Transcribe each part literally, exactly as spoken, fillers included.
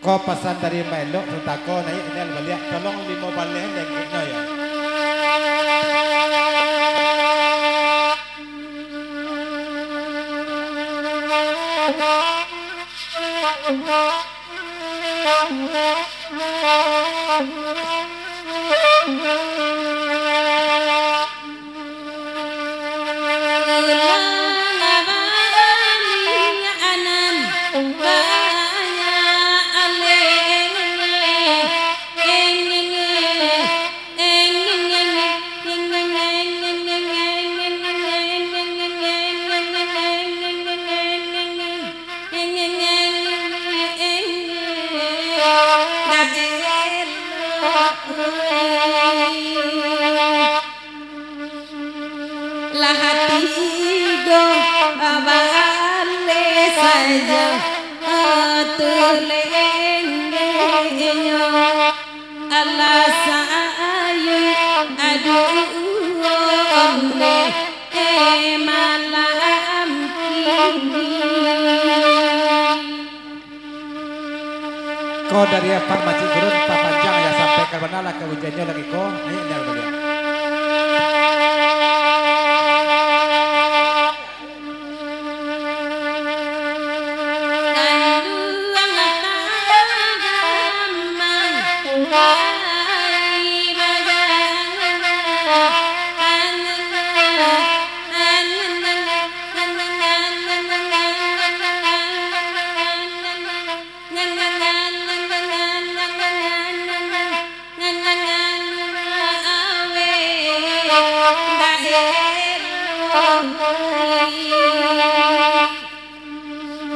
Ko pasan dari Mak Elok, Sutako, naiak inal baliak, tolong limo baleh lenggeknyo, yo. Lah tigo baleh sajo tulengnyo, alah sayuik aduh ondeh malam kini. Ko dari Pak Mancik Gurun, papanjang yo sampai ka bana lah ka ujuangnyo lagi ko, ni indak baliak.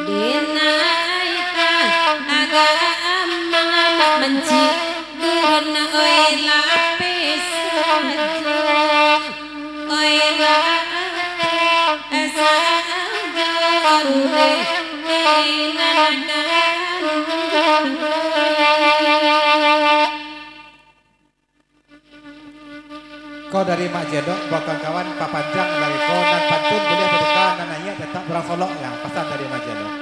Denai ta agak amak mancik gurun, oi lapeh sajo, oi lapeh sajo ondeh nan kandung. Ko dari Mak Jedok, buah kawan-kawan, papanjang lagi ko, nan pantun buliah batuka, nan naiak tatap urang Solok, yo, pasan dari Mak Jedok.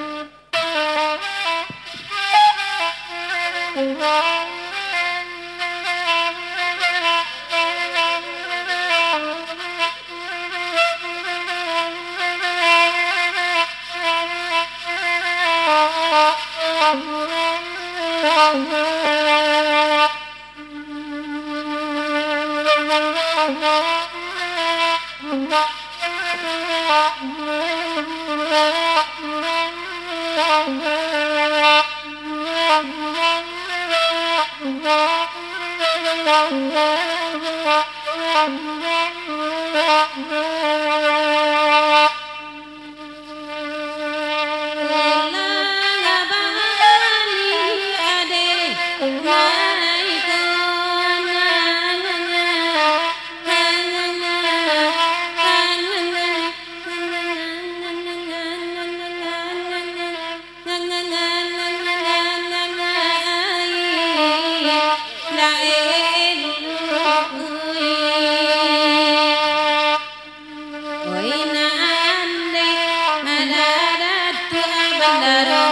Oi nan dek, ada Datuak Bandaro,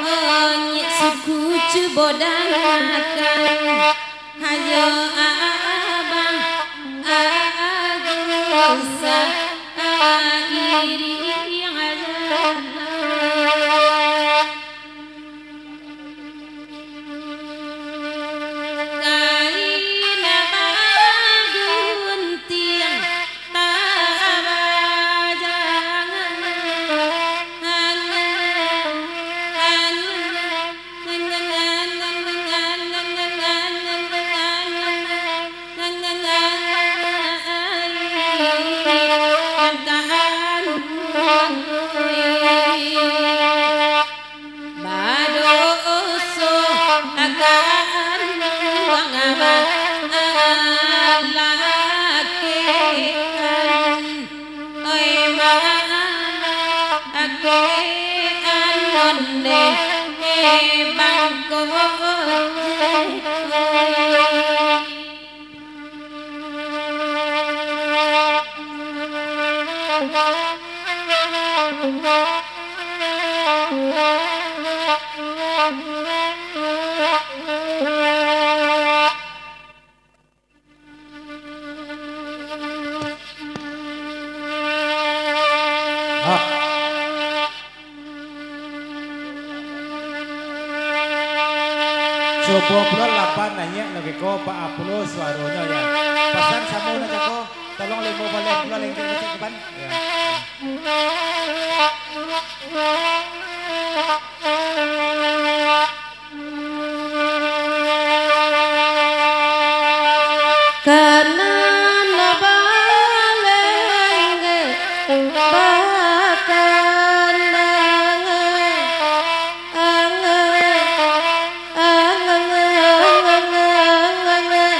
onyek suku cubo dangakan. Hayo abang, Agus, iriang jalan. Kain baguntiang tabajang. Hah. Cubo pulo lapan naiak lagi ko, baa pulo suaronyo, ya. Pasan samo nak cako, tolong limo baleh pulo lengkek kecil depan. Ya. Kanan balenggek bakandang, angang, angang, angang, angang, angang.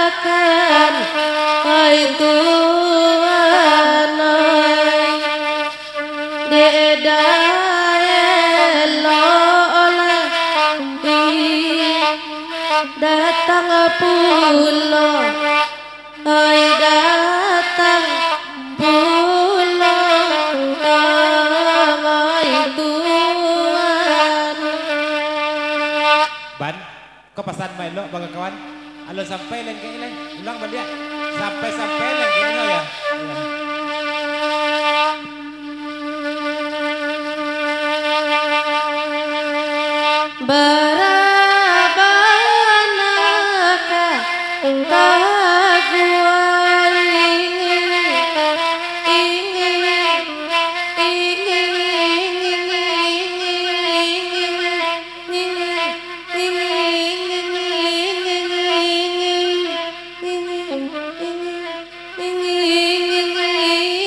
Akan, oi Tuhan, oi, dek dah elok lah datang pulo. Ai datang pulo, ai Tuhan. Ban, ko pasan maelok bagakawan. Alun sampai lengkek lai. Ulang baliak. Sampai-sampai lengkeknyo, ya. Barabanaka taguai,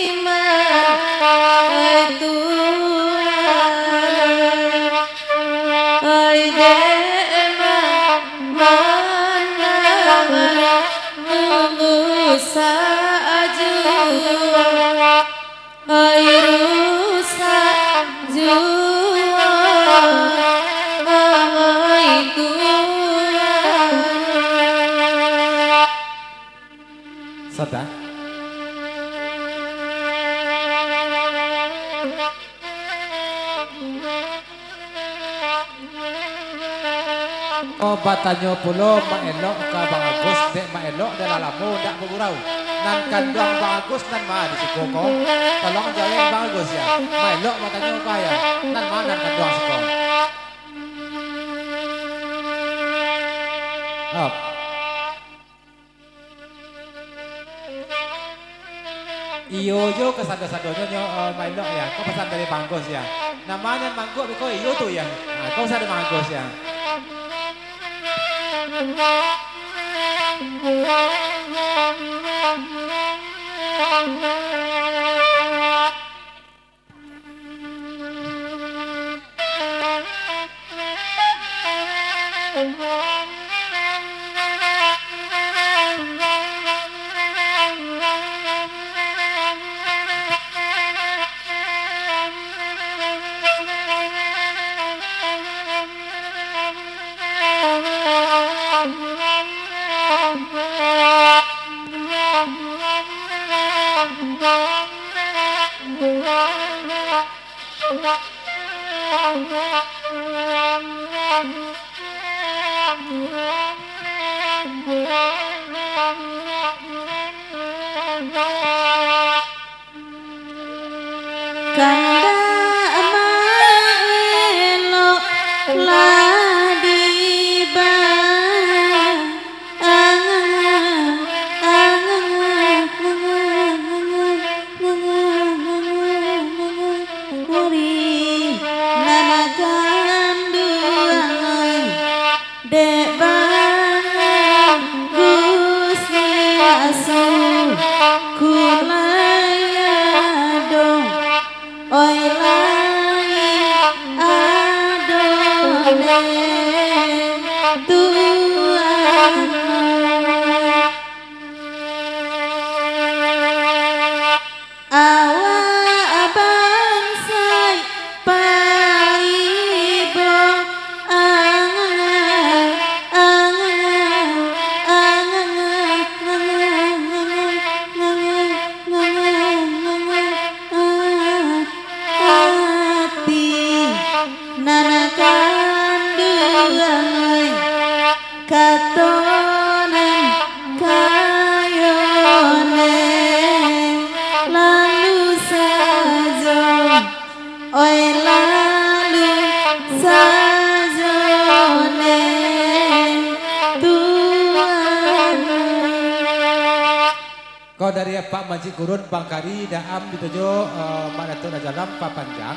Iman, ai Tuhan, ai dek ma-, manang, rusak juo, ai rusak juo, ai Tuhan. Sota. Oh, batanyo pulo Mak Elok ka Bang Agus, dek Mak Elok dah lah lamo ndak bagurau. Nan kanduang Bang Agus nan ma di siko ko? Tolong jawek Bang Agus, ya. Mak Elok batanyo ka, ya. Nan ma nan kanduang siko? Hop. Iyo jo kasado-sadonyo nyo, eh, Mak Elok, ya. Ko pasan dari Bang Agus, ya. Namanyo Bang Agus, ko iyo tu, ya. Nah, ko pasan dari Bang Agus, ya. Kandak maelok lah dibayang. Ari nan kanduang, dek Bang Gusti Asu, ku lai ado, oi lai ado, dek. Ko dari Apak Majik Gurun Bangkari Daam dituju, eh, Mak Datuak Rajo Alam Papanjang.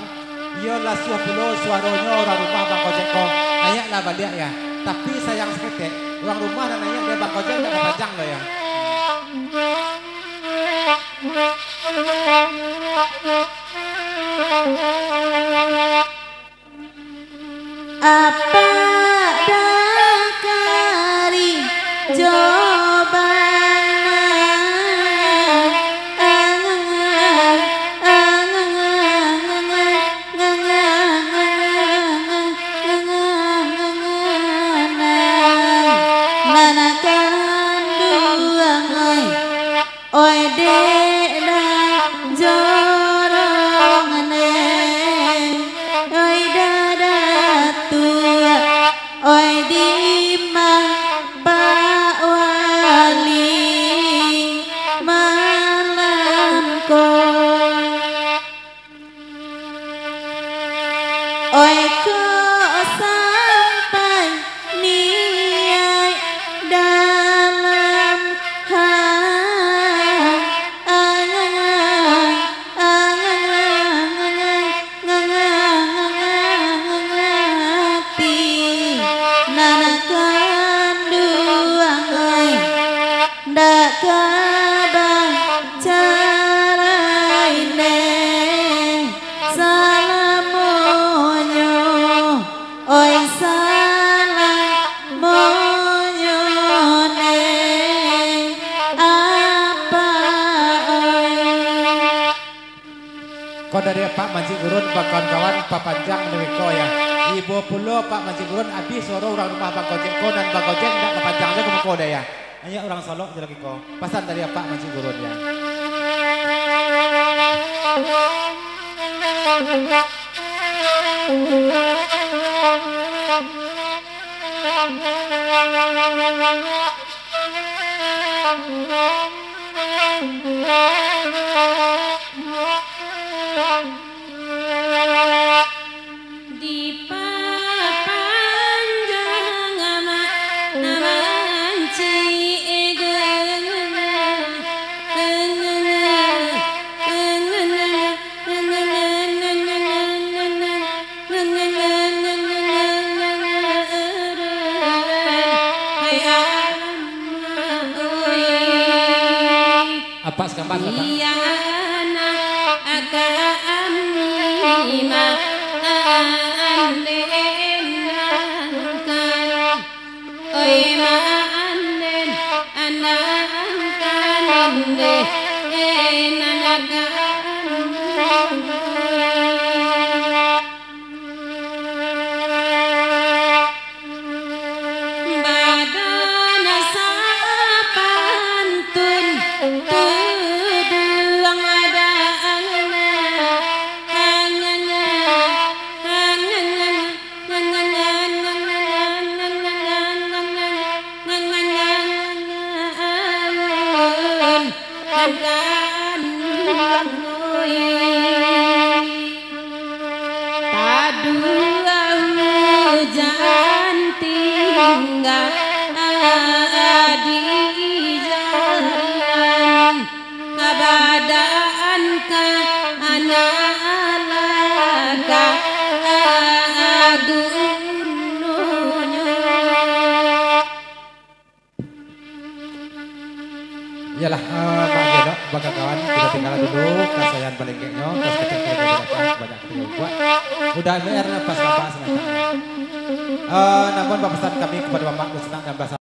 Iyo lasuah pulo suaronyo urang rumah Bang Kojek ko. Naiaklah baliak ya. Tapi sayang saketek, urang rumah nan naiak dek Bang Kojek ndak Papanjang doh ya. Apak Dakari jo bana, nan kanduang ai. Oi dek lah jorong ne, oi dadatua, oi di mah Pak Wali malam ko. Oi kok sampai niaik dalam ha-, ati nan kanduang ai. Ndak ka bacarai ne salamonyo, oi salamonyo ne, Apak oi. Ko dari Apak Majik Gurun, bakawan-kawan, Papanjang dari ko ya. Ibo pulo Apak Majik Gurun, abih suaro urang rumah Bang Kojek ko, nan Bang Kojek ndak Papanjang jo ka muko deh ya. Naiak urang Solok jo lagi ko. Pasan dari Apak Majik Gurun ya. Dipapanjang amak mancik. Apak sakamban, Apak. Iya, anak kami mah, ande nangkan. Oi, mak, ande, anak kami, ande, eh, anak kami. Badan sapantun tuduang ada angna, angna, angna, angna. Taduah hujan tingga di jalan. Kabadaan ka anak alaka gununyo. Iyolah, eh, Mak Genok, bakawan-kawan, kita tinggal dulu, kasayan palengkeknyo, kas kecil palengkek di belakang, banyak kita buat. Udah M R pas bapak senatang. Eh, namun bapasan kami kepada Bapak Dusunak dan Bapak